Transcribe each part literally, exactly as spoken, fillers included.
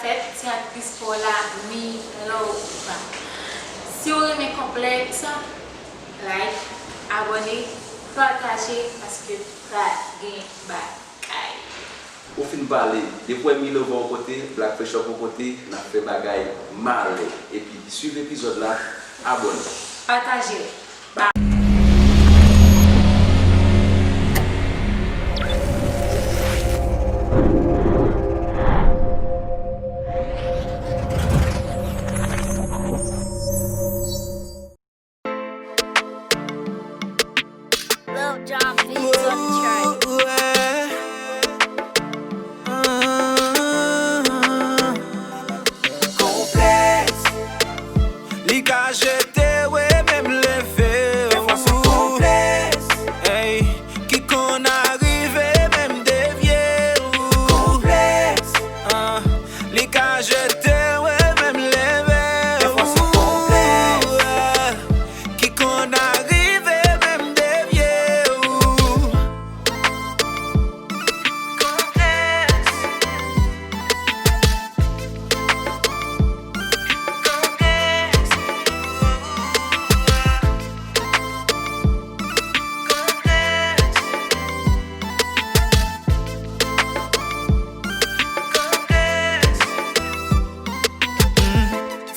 Fèt ti aktris pa w la, me love. Si w renmen konplèks, like, abòne, pataje, paske pral gen bagay. Ou fin pale, depi w wè Milova yon kote, Black Fresh Up yon kote, n ap fè bagay malè. Epi, swiv epizòd la, abòne. Pataje. Lil Jon Beats on the track. Konplèks. Li ka jete w e menm leve w. Konplèks. Ey, ki konn arive menm devye w. Konplèks. Ah, li ka jete w e menm leve w. Ki konn arive menm devye w.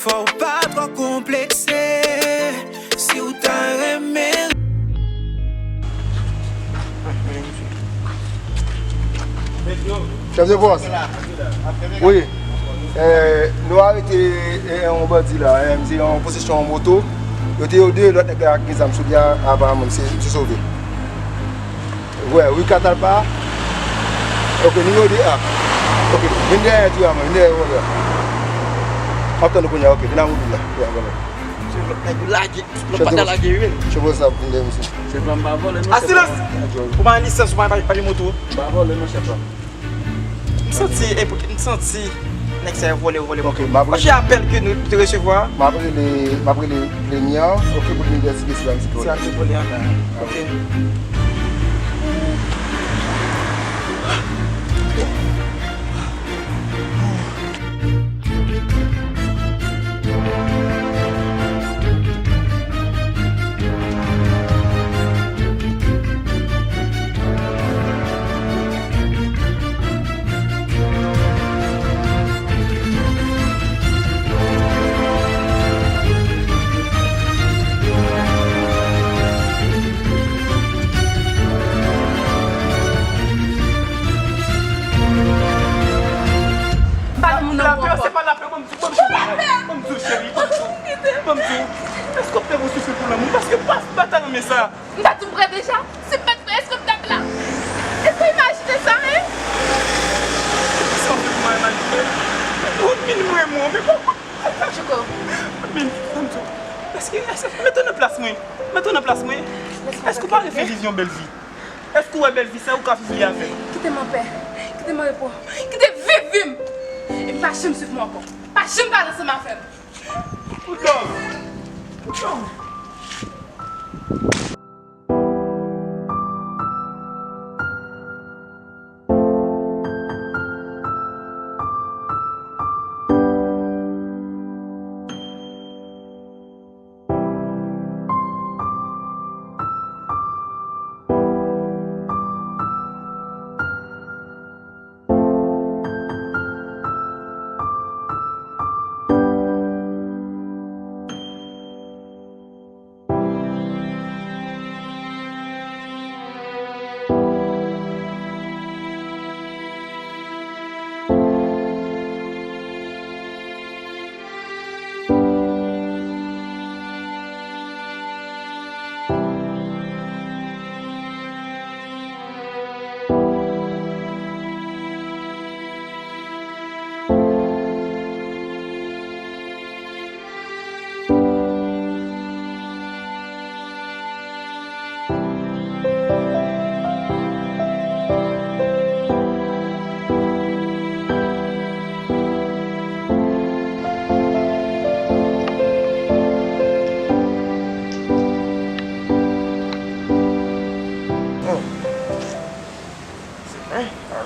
Fò w pa twò konplekse si w ta renmen. Chèf de pòs. Wi. Eh, nou arete, eh, yon bandi la, eh, misye an posesyon yon moto. Yo te yo de, lòt nèg la ak gen zam sou li a, aparaman misye, misye sove. Wè, wi, Katalpa. Ok, nimewo de a. Ok, vin dèyè tou a mwen, vin dèyè revòlvè a. M ap tann ou kounye a, ok, vin ak mobil la. Vin ak mobil la. Nèg yo lage, lòt pa ka lage, wi. Chèf de pòs la, vin dèyè misye. Chèf la, m pa vòlè, non, chèf la. A, silans! Ou pa gen lisans, ou pa, pa gen moto. M pa vòlè, non, chèf la. M santi, e, m santi nèg sa yo vòlè, vòlè. Ok, m ap rele. Ou chè apèl ke nou te resevwa? M ap rele, m ap rele Lemian, ok, pou l envestige si l a misye vòlè. Si l a misye vòlè, ok. Ok. M pa gen moun nan ankò. Lapè, se pa lapè, ban m di w, ban m di w, ban m di w, cheri, ban m di w, ban m di w. Èske w te pou soufri pou lanmou? Paske pa, pa ta renmen sa. M ta di w m prè deja. Si m pa t prè, èske m t ap la? Èske w imajine sa, en? Sa w vle pou mwen imajine? Ou vin mwen, mwen, men pa. Chouko. Men, ban m di w, èske, èske, mete w nan plas mwen. Mete w nan plas mwen. Èske w pa reflechi sou yon bèl vi? Èske w wè bèl vi sa ou ka viv li avè m? Kite m anpè. Kite m anrepo. Kite viv vi m. E pa janm swiv mwen ankò. Pa janm pale ansanm avè m. Good love. Good love.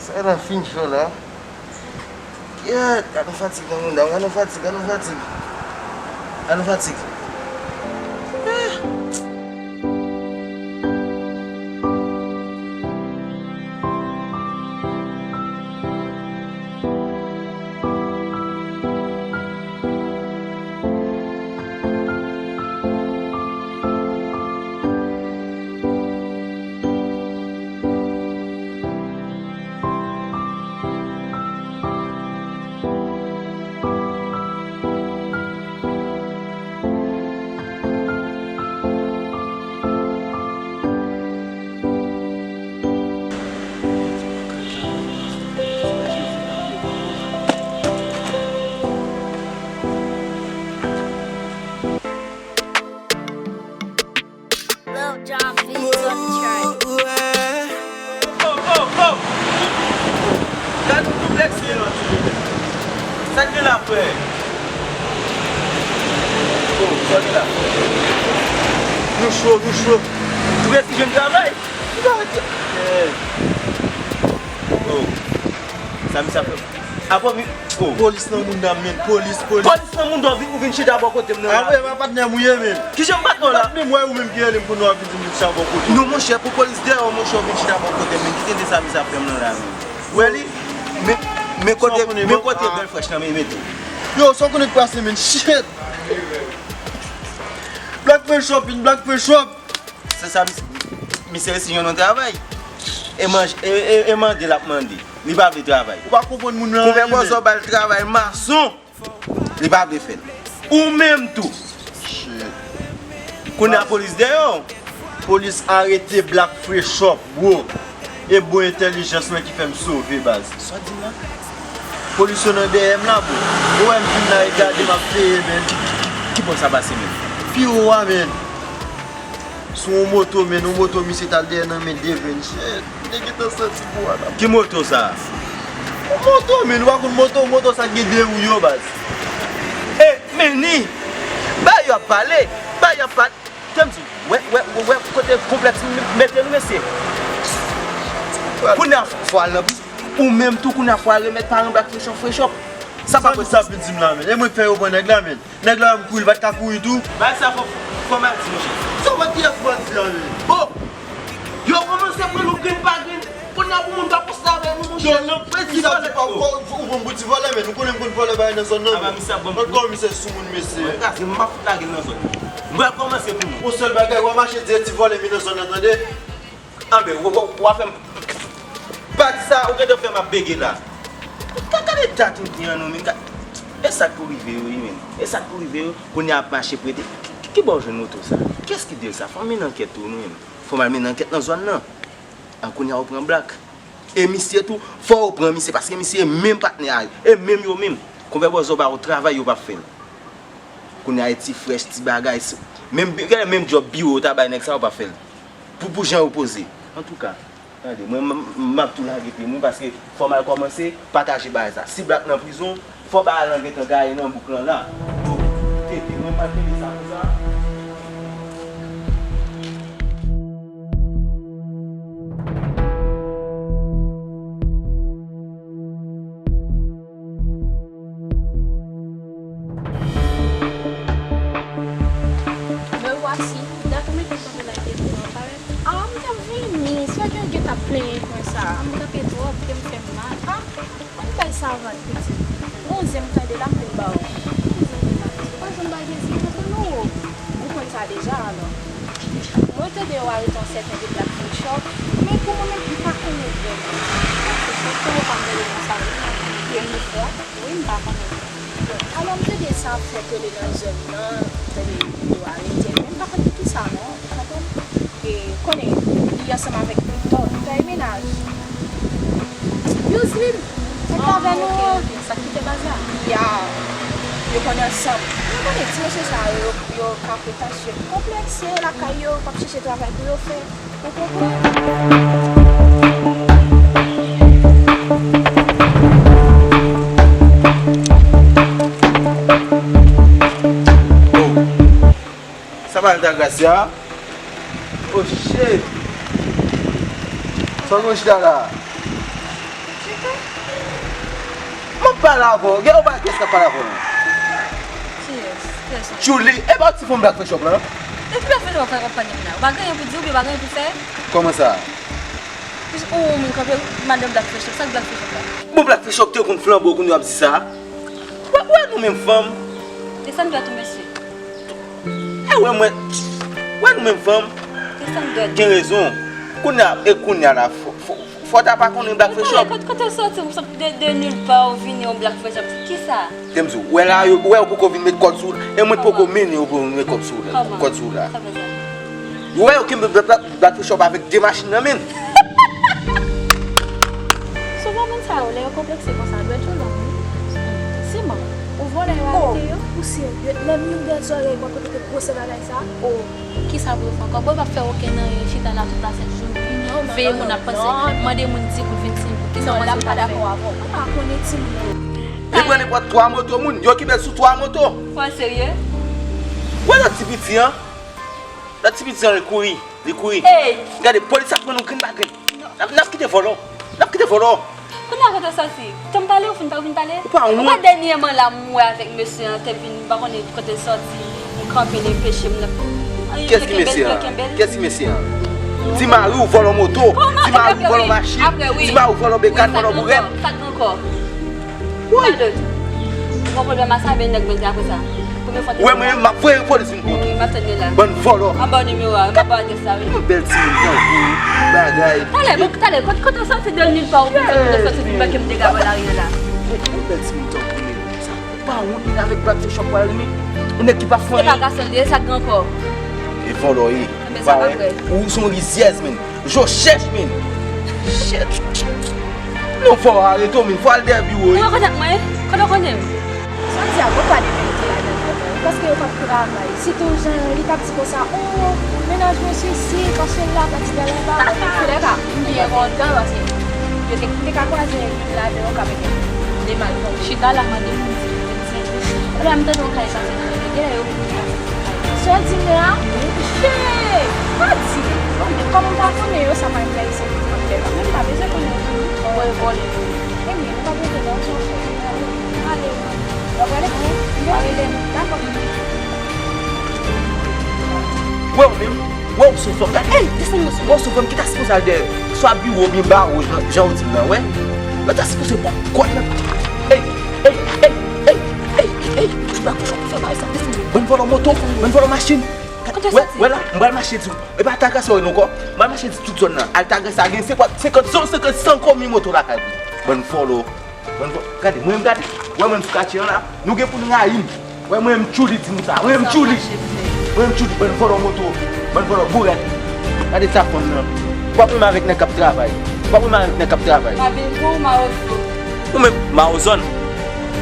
Sa nan fin cho la. Yèt, gade yon fatig nan moun dam, gade yon fatig, gade yon fatig. Gade yon fatig. Ah! Lil Jon Beats on the track. Oh, oh, oh! Gade konplèks li lan, timoun. Sa k gen la, frè? Oh, sa k gen la? Nou cho, nou cho. Ou resi jwenn travay? Ou pa rete. Eh. Oh. Sa misye ap fè. Apa mi. Oh. Polis nan moun nan, men. Polis, polis. Polis nan moun nan, ou vin chita bò kote m nan la. Apre, ma patnè m ou ye, men. Kijan m patnè w la? Patnè m, wè, ou menm ki rele m pou nou ap vin di m vin chita bò kote m. Non, monchè, pou polis dèyè w, monchè, w vin chita bò kote m, men. Ki tande sa misye ap fè m nan la, men. Wè li? Men, men kote, men kote bèl frèch nan, men mete. Yo, sa w konnen k pase, men. Shit! Black Fresh Shop, vin Black Fresh Shop. Se sa, mis-, misye resi jwenn yon travay. E manje, e, e, e mande l ap mande. Li pa vle travay. Ou pa konprann moun nan. Kouvè bòzò ba l travay mason. Li pa vle fè l. Ou menm tou. Shit. Kounye a polis dèyè w. Polis arete Black Fresh Shop, bro. E bon entèlijans mwen ki fè m sove, baz. Sa w di m la? Polis yo nan dèyè m la, bro. Ou wè m vin la, e gade m ap veye, men. Ki, ki, ki bò sa pase, men? Pi wo a, men. Sou yon moto, men, yon moto, misye t al dèyè nan men Devin, shit. Nèg gentan santi pou a la. Ki moto sa? Yon moto, men, ou pa konn moto, moto sa gen de wou yo, baz. E, men ni, bagay yo ap pale, bagay yo ap pale. Tande m di, wè, wè, wè, wè, kote konplèks m-, mete nou, mesye. Kounye a, fò al nan prizon. Ou menm tou, kounye a, fò al remèt paran Black Fresh Shop, Fresh Shop. Sa pa posib. Sa vin di m la, men. E mwen k fè yo pran nèg la, men. Nèg la menm kouri, li pa t ka kouri tou. Bagay sa fò, fò m al di, monchè. Sa w wè kiyès pou al di a, men? Bon, yo kòmanse pran nou grenn pa grenn. Kounye a pou moun pa konsa avè nou, monchè. Yo, non, men ti vòlè. Ou pran pou ti vòlè, men nou konnen m konn vòlè bagay nan zòn nan. Aba, misye ap ban m kou. Ankò misye sou moun, mesye. Mwen kraze, m ap fout lage l nan zòn. M pral kòmanse pou nou. Yon sèl bagay, w a mache di ti vòlè vin nan zòn nan, tande? Anben, w, w, w a fè m pa di sa, ou gentan fè m ap bege la. Ka gade dat m gen an non, men ka-, e sa k pou rive yo, wi, men. E sa k pou rive yo, kounye a ap mache prete. Ki, ki, ki bò w jwenn moto sa? Kiyès ki di l sa? Fò m mennen ankèt tou, wi, men. Fò m al mennen ankèt nan zòn nan. An kounye a ou pran Black. E misye tou, fò ou pran misye, paske misye e menm patnè a yo. E menm yo menm. Konvè bòzò ba yo travay, yo p ap fè l. Kounye a e ti frèch, ti bagay, si, menm, genlè menm djòb biwo yo ta bay nèg sa yo p ap fè l. Pou, pou jan yo poze. Antouka, tande, mwen, m, m, m ap tou lage pye m wi, paske fò m al kòmanse pataje bagay sa. Si Black nan prizon, fò bagay lan gentan gaye nan bouk lan la. Donk, tete, mwen pa kenbe sa konsa. Me voici. Dat ou mete kanpe la, te pou an parèt. Ah, m t ap vini. Se ke w gen t ap plenyen konsa. M kanpe twòp, ke m fè m mal. Ah, ann bay savann, pitit. Gon zen m tande la, m vin ba w. Gon zen m tande la, pitit. Pa janm bay zen, konprann ou? Ou konn sa deja, alò. Mwen tande yo arete yon sèten de Black Fresh Shop, men pou mwen menm, m pa konnen vrèman. Black Fresh Shop, tou yo pa m tande konsa, wi, non. Premye fwa, wi, m pa konnen. Bon, alò, m tande sa ap fè tole nan zòn nan, m tande yo arete l, men m pa konn kisa non, ou konprann? E, konnen, li ansanm avèk Victor, Victor e mennaj. Youzlin, sa k avè nou an? Ah, ok, ok, sa k kite baz la? Ya, yo konn ansanm. Ou konnen, ti mesye sa yo, yo, yo ka pran tansyon, konplèkse lakay yo, p ap chèche travay pou yo fè. Ou konprann? Oh. Sa pa Altagracia? Oh shit! Sa w gen chita la? M ap Pale avè w. Gen yon bagay kiyès k ap pale avè w la? Kiyès? Kiyès? Julie, e pa w ti fanm Black Fresh Shop la? E ki Black Fresh Shop w ap pale m la? Ou pa gen anyen pou di oubyen ou pa gen anyen pou fè? Kòman sa? Ou menm kanpe madanm Black Fresh Shop, sa k Black Fresh Shop la? Bon, Black Fresh Shop te konn flanbo, kounye w ap di sa? Wè, wè nou menm fanm. E sa n dwèt ou, mesye? E wè mwen, wè nou menm fanm. E sa n dwèt? Gen rezon. Kounye a, e kounye a la, fò, fò, fò w ta pa konnen Black Fresh Shop. Kote, kote w soti, ou sot de, de nil pa, ou vini yon Black Fresh Shop. Kisa? Te m di w, wè la, yo, wè yo poko vin met kòd sou, e mwen poko mennen yo pou vin met kòd sou, kòd sou la. Kòman? Sa fè sa? Yo wè yo kenbe Black, Black, Black Fresh Shop avèk de machin nan men l. Sou moman sa yo, lè yo konplekse konsa, dwèt yo long, wi. Siman, ou vòlè yo arete yo? Ou serye? Lè m youn dèyè zòrèy mwen pou mete gwosè bagay sa? O, kisa pou yo fè ankò? Bon, yo p ap fè okenn anyen, chita la tout lasent jounen, veye moun ap panse, mande moun ti goud, vennsenk goud, kisa w panse yo p ap fè? Non, la m pa dakò avè w. Ou pa konnen timoun yo. Li pran nenpòt twa moto moun, yo ki bèl sou twa moto. Ou serye? Wè lòt ti piti an? Lòt ti piti an, li kouri, li kouri. Ey! Gade, polis ap pran nou grenn pa grenn. N ap, n ap kite vòlò. N ap kite vòlò. Kounye a kote w sòti? Tann pale, ou fin pa, ou fin pale? Ou pa wont? Ou pa dènyèman la m wè avèk mesye an te vin, m pa konnen kote l sòti, m kanpe l enpeche m nan. Kiyès ki mesye an? Kiyès ki mesye an? Ti mari w vòlò moto, ti mari w vòlò machin, ti mari w vòlò bekàn, vòlò bourèt. Sa k gen ankò? Woy! Ou gon pwoblèm a sa, men nèg mwen te apre sa. Ou wè mwen menm, m ap voye polis vin pran w tou. Bann vòlò. Anba nimewo a, anba adrès la, wi. Yon bèl timoun tankou w, bagay. Talè, bon, talè, kote, kote w sòti de nil pa, ou vin kote w sòti vin manke m dega bò lari a la. Yon bèl timoun tankou w, nèg sa. Ou pa wont, nèg avèk Black Fresh Shop pral rimen. Yon nèg ki pa fè anyen. Se pa gason l ye, sa k gen ankò? E vòlò w ye. Ou pa wè? Ou se yon rizyèz, menn. Je cherche, men. Shit. Non, fò w arete w, men. Fò w al dèyè biwo, wi. Ou rekonèt mwen? Kote w konnen m? Sa w di a, gon pa de verite ladan l vrèman, wi, paske yo p ap travay. Sitou jan li t ap di konsa, o, mennaj mwen swisid, paske l la pa ti bagay pa. Antoulèka, m byen kontan, paske yo te, m te ka kwaze youn ladan yo k ap ede m. De mal, bon, chita la, mande moun di, di, di. Epi m tande yon kay pase nan men yo, genlè yo vin pase. Sa w di m la? Monchè! Pa di! Bon, men kòm m pa konnen yo, sa pa enterese m pou m fè la. Men m pa bezwen konnen yo tou. Mwen vòlè. Ebyen, ou pa bezwen non, sa w fè. Ale. W ap rele m? W ap rele m. Dakò. Wè w menm? Wè w sou fanm? Gade. Ey, desann mwen sou. Wè w sou fanm ki ta sipoze al dèyè swa biwo oubyen bawo, jan, jan w di m nan, wè. Yo ta sipoze pran kòd nan. Ey, ey, ey, ey, ey, ey, ey, sou Black Fresh Shop pou fè bagay sa, desann. Bann vòlò moto, bann vòlò machin. Wè, wè la, m pral mache di w. E pa Tagrasa w wè non kò. M pral mache di tout zòn nan. Al Tagrasa, gen senkant, senkant, san, senkant, san komi moto lakay li. Bann vòlò. Bann vòlò. Gade, mwen menm gade. Wè mwen sou katye an la. Nou gen pou n rayi m. Wè mwen menm Tchouli di nou sa. Mwen menm Tchouli. Mwen menm Tchouli, bann vòlò moto. Bann vòlò bourèt. Gade sa fanm nan. W ap menm avèk nèg k ap travay. W ap menm avèk nèg k ap travay. Ou menm, mawozòn.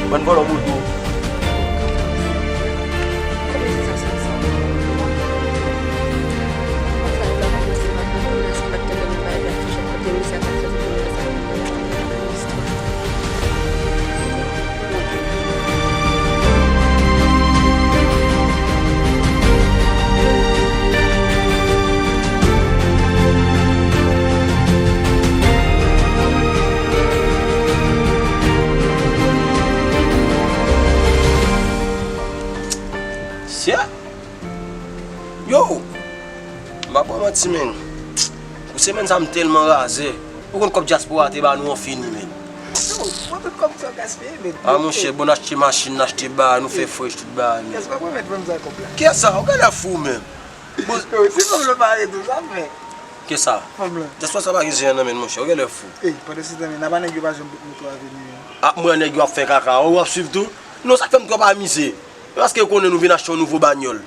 Bann vòlò moto. Sya! Yo! M pa pran manti, men. Pou semèn sa, m tèlman razè. Ou konn kòb dyaspora te ba nou an fini, men. Yo, mwen tout kòb sa gaspiye, men. A, monchè, bon, n achte machin, n achte bagay, nou fè frèch tout bagay, men. Kiyès k ap remèt fanm sa kòb la? Kiyès sa? Ou genlè fou, men. Bon. Yo, si fanm lan pa rete, sa fè. Kiyès sa? Fanm lan. Dyaspora sa pa gen zen nan men, monchè, ou genlè fou. Ey, pandan se tan, men, naba nèg yo pa janm bout moto avè nou, men. A, mwen, nèg yo ap fè kaka, ou ap swiv tou? Non, sa k fè m twòp amize. E paske yo konnen nou vin achte yon nouvo banyòl.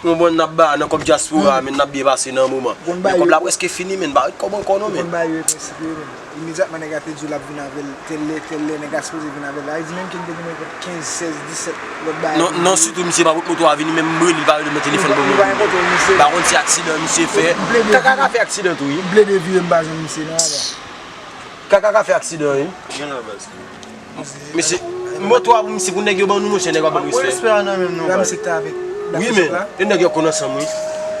Yon bon n ap ba nan kòb dyaspora, men n ap byen pase nan moman. Men kòb la prèske fini, men n pa wè kòb ankò non, men. Ou konn bagay yo e prensip yo, men. Imedyatman nèg la te di w l ap vin avè l, tèl lè, tèl lè, nèg la sipoze vin avè l. Sa vle di menm ke n te gen mwen kot kenz, sèz, disèt lòt bagay. Non, non, sitou misye pa pot moto a vini, menm m rele l pa rele m nan telefòn bon, men. Pa konn si aksidan misye fè. Kaka ka fè aksidan tou, wi. M plede vire m pa jwenn misye non, apa. Kaka ka fè aksidan, wi. Gen la baz. Mesye, moto a pou misye, pou nèg yo ban nou, monchè, nèg yo ap ban nou respè. Respè a nan menm nou, baz. Misye ki ta avèk. Wi, men, e nèg yo konn ansanm, wi.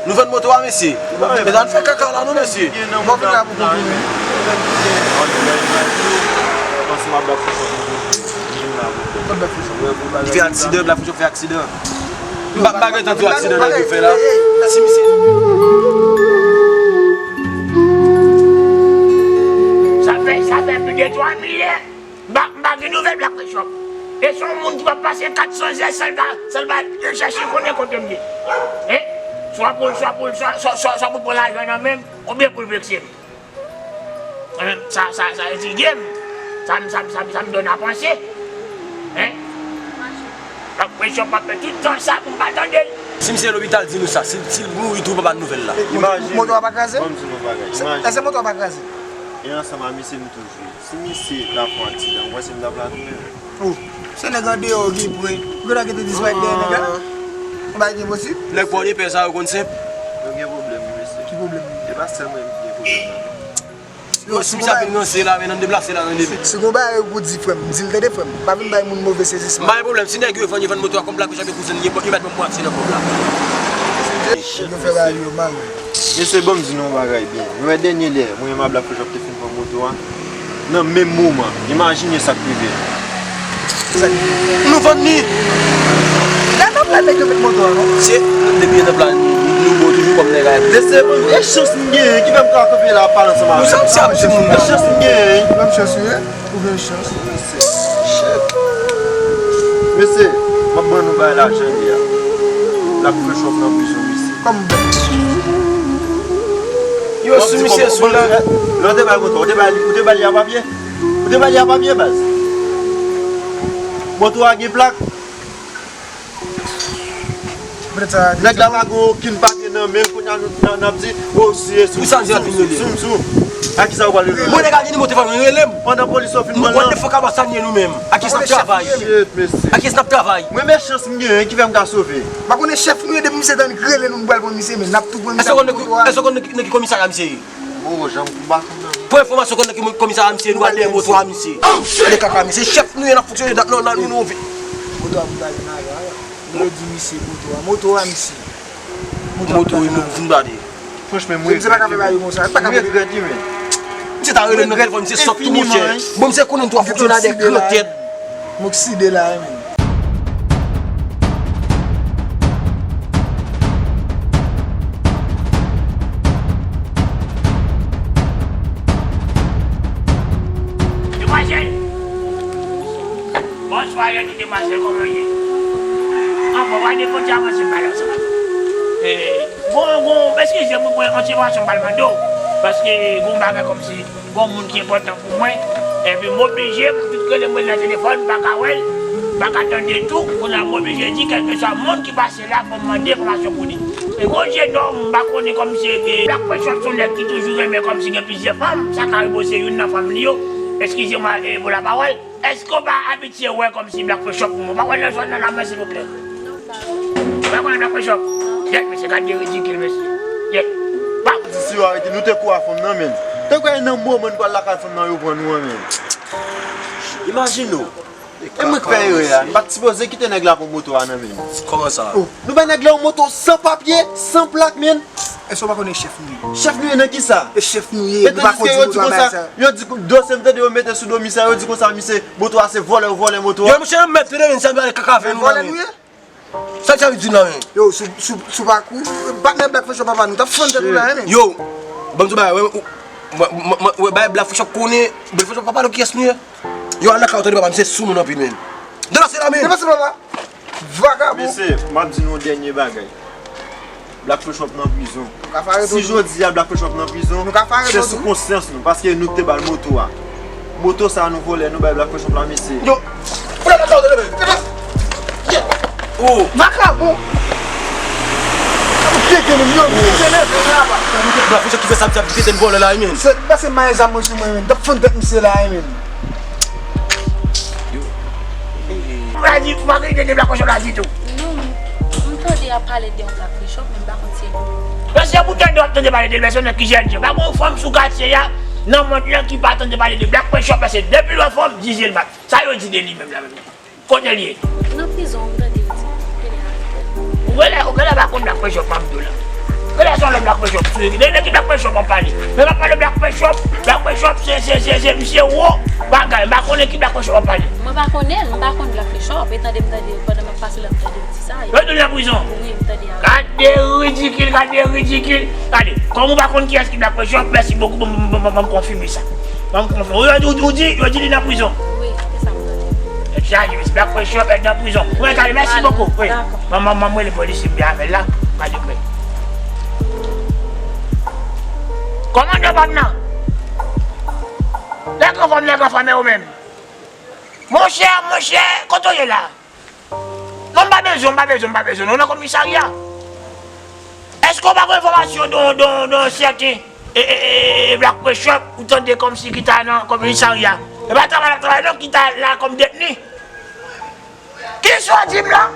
Nou vann moto a, mesye. Mesye, ann fè kaka la, non, mesye. Mwen vin la pou konprann. Panse m ap bat pou konprann. Li fè aksidan, Black Fresh Shop fè aksidan. M pa, m pa gen tan di w aksidan nèg yo fè la. Si misye. Sa fè, sa fè plis de twa milye. M pa, m pa gen nouvèl Black Fresh Shop. E se yon moun ki pa pase kat san zè san l pa, san l pa chèche konnen kote m ye. Hein? Swa pou l, swa pou l, swa, swa, swa, swa pou l pran lajan nan men m, oubyen pou l vekse m. Sa, sa, sa entrige m. Sa m, sa m, sa m, sa m donn a panse. Hein? Black Fresh Shop ap fè tout tan sa pou m pa tande l. Si misye lopital, di nou sa. Si, si l mouri tou, pa ban nouvèl la. Imajine. Moto a pa kraze? Ban m di nou yon bagay. Imajine. Èske moto a pa kraze? E ansanm a misye nou toujou ye. Si misye ta fè yon aksidan, ou panse m t ap la tou menm? Oh, se nèg andeyò ki pran. Ou gentan kite disparèt dèyè nèg la? Yon bagay ki enposib. Nèg pa w de pè sa yo konn senp. Yo gen pwoblèm, wi, mesye. Ki pwoblèm? E pa sèl mwen ki gen pwoblèm nan. Yo, si misye ap vin ranse la, men n ann deplase la nan demen. Si gon bagay pou di frè m, di l tande frè m. Pa vin bay moun move sezisman. M pa gen pwoblèm. Si nèg yo vann, yo vann moto a kòm Black Fresh Shop e kouzen li, yo mèt ban m mwatye nan kòb la. Yo fè bagay yo mal. Mesye, ban m di nou yon bagay byen. Nou wè dènye lè, mwen menm a Black Fresh Shop te fin pran moto a. Nan menm moman, imajine sa k rive. Nou vann li. Nan tanp la nèg yo met moto a, non? Se depi nan tanp la, nou bon toujou kòm nèg a. Mesye, e chans m genyen ki fè m ka kanpe la ap pale ansanm avè w. Ou santi ap di moun nan. E chans m genyen. Menm chans ou ye. Ou gen chans. Shit. Mesye, m ap ban nou bagay la jan l ye a. Black Fresh Shop nan prizon, mesye. Kòm bèt. Yo, si misye sou la. Lè w te bay moto, ou te bay li, ou te bay li a papye? Ou te bay li a papye, baz? Moto a gen plak? Nèg la pa gen okenn papye nan men l, kounye a nou, n ap di, o, si e sou, sou, sou, sou. A kisa ou pral rele? Mwen nèg a gen nimewo telefòn mwen, rele m. Pandan polis yo fin pran l lan. What the fuck about sa nou ye nou menm? A kiyès n ap travay? Shit, mesye. A kiyès n ap travay? Mwen men chans m genyen ki fè m ka sove. M pa konnen chèf nou ye, depi misye tann rele nou, nou pral pran misye, men n ap tou pran misye. Èske w konn nan ki komisarya misye ye? Oh, jan m konba fanm nan. Pran enfòmasyon konn nan ki komisarya misye, nou al dèyè moto a misye. Gade kaka misye, chèf nou ye, n ap fonksyone dat nan, nan nou, nou. Moto a pou gade nan la. Nou di misye moto a, moto a misye. Moto a pou gade nan la. Franchman, mwen regrèt li, men. Mwen regrèt li, men. Misye ta rele m nan telefòn, misye sòt tou, monchè. Bon, misye konnen m tou ap fonksyone avèk gran tèt. M okside la, wi, men. Demwazèl! Bonswa, tout demwazèl, kòman w ye? Anfòm, w a depoze avanse m pale ansanm avè w. E, gon, gon, eskize m, mwen, yon ti enfòmasyon m pral mande w, paske gon bagay kòmsi gon moun ki enpòtan pou mwen, epi m oblije pou tout rele m, rele nan telefòn, m pa ka wè l, m pa ka tande tou, kounye a m oblije di kèlkeswa moun ki pase la, fò m mande enfòmasyon pou li. E gon jenòm, m pa konnen kòmsi e Black Fresh Shop se yon nèg ki toujou renmen kòmsi gen plizyè fanm, sa ka rive se youn nan fanm li yo, eskize mwa, e, pou lapawòl. Èske w pa abitye wè kòmsi Black Fresh Shop pou mwen? Ou pa konn nan zòn nan la, men, silvouplè? Ou pa konn Black Fresh Shop? Yèt, mesye, gad de ridikil, mesye. Yèt. Pa. Di si yo arete, nou te kou a fanm nan, men. Te kwè nan moman n pral lakay fanm nan, yo pran nou an, men. Imajine w. E mwen k fè erè a. Nou pa t sipoze kite nèg la pran moto a nan men nou. Kòman sa? Nou bay nèg la yon moto san papye, san plak, men. Èske w pa konnen chèf nou ye? Chèf nou ye nan kisa? E chèf nou ye, nou pa fò di moto a bay sa. Yo di, dosye m tande yo mete sou do misye, yo di konsa, misye, moto a se vòlè, yo vòlè moto a. Yo, monchè, yo mèt tande, men, sa vale kaka fè nou, vòlè nou ye? Sa k sa vle di la, men? Yo, sou, sou, sou pakou, patnè Black Fresh Shop papa nou, t ap fann tèt ou la, men. Yo, ban m di w bagay, wè, wè, wè, bagay Black Fresh Shop konnen, Black Fresh Shop papa nou kiyès nou ye? Yo, al nan kay ou tande papa, misye sou moun anpil, men. Deplase la, men. Deplase, papa. Vagabon. Mesye, m ap di nou yon dènye bagay. Black Fresh Shop nan prizon. Si jodi a Black Fresh Shop nan prizon, se sou konsyans nou, paske nou k te ba l moto a. Moto sa a nou vòlè, nou bay Black Fresh Shop la, mesye. Yo, pou la, la, la, la, la. Oh. Vagabon. Ou tete nou, yo, nou tete nèt la. Black Fresh Shop ki fè sa, ki tete n vòlè la, men. Se, pase maye zam mwen sou mwen, men. T ap fann tèt misye la, men. Ou pa di, ou pa gen ide de Black Fresh Shop la ditou. Non, m tande y ap pale de yon Black Fresh Shop, men m pa konn se ki. Mesye, pou tande w ap tande pale de l, men se yon nèg ki jèn, pa gen yon fanm sou katye a, nan mond lan ki pa tande pale de Black Fresh Shop, paske depi l wè fanm, di je l bat. Sa yo di de li menm la menm? Kote l ye? Nan prizon, m tande yo di, kote l ye? Ou genlè, ou genlè pa konn Black Fresh Shop, m ap di w la. Relasyon lè Black Pressure, sou ekip. Lè ki Black Pressure ap pale. Men pa pale Black Pressure, Black Pressure, se, se, se, se misye wo bagay. M pa konnen ki Black Pressure ap pale. Mwen pa konnen l, mwen pa konn Black Pressure. E tande, m tande, pandan m ap pase la, m tande l di sa. Yo di l nan prizon. Wi, m tande a. Gade ridikil, gade ridikil. Gade, kòm ou pa konn kiyès ki Black Pressure, mèsi bokou, bon, bon, bon, bon, konfime sa. Ban m konfime. Ou, ou, ou di, yo di li nan prizon. Wi, se sa m tande. Tèt chaje, mesye, Black Pressure, Black Pressure nan prizon. Wi, gade, mèsi bokou. Wi. Dakò. Ban m, ban m, ban m rele polis, m byen avè l la. Gade, wi. Kòmandan pa m nan. Nèg anfòm, nèg anfòm, e ou menm? Monchè, monchè, kote w ye la? Non, m pa bezwen, m pa bezwen, m pa bezwen. Nou nan komisarya. Èske w pa gen enfòmasyon de, de, de sèten, e, e, e, e, Black Pressure, ou tande kòmsi ki ta nan komisarya? E pa travay l ap travay non, ki ta la kòm detni. Kisa w di m la?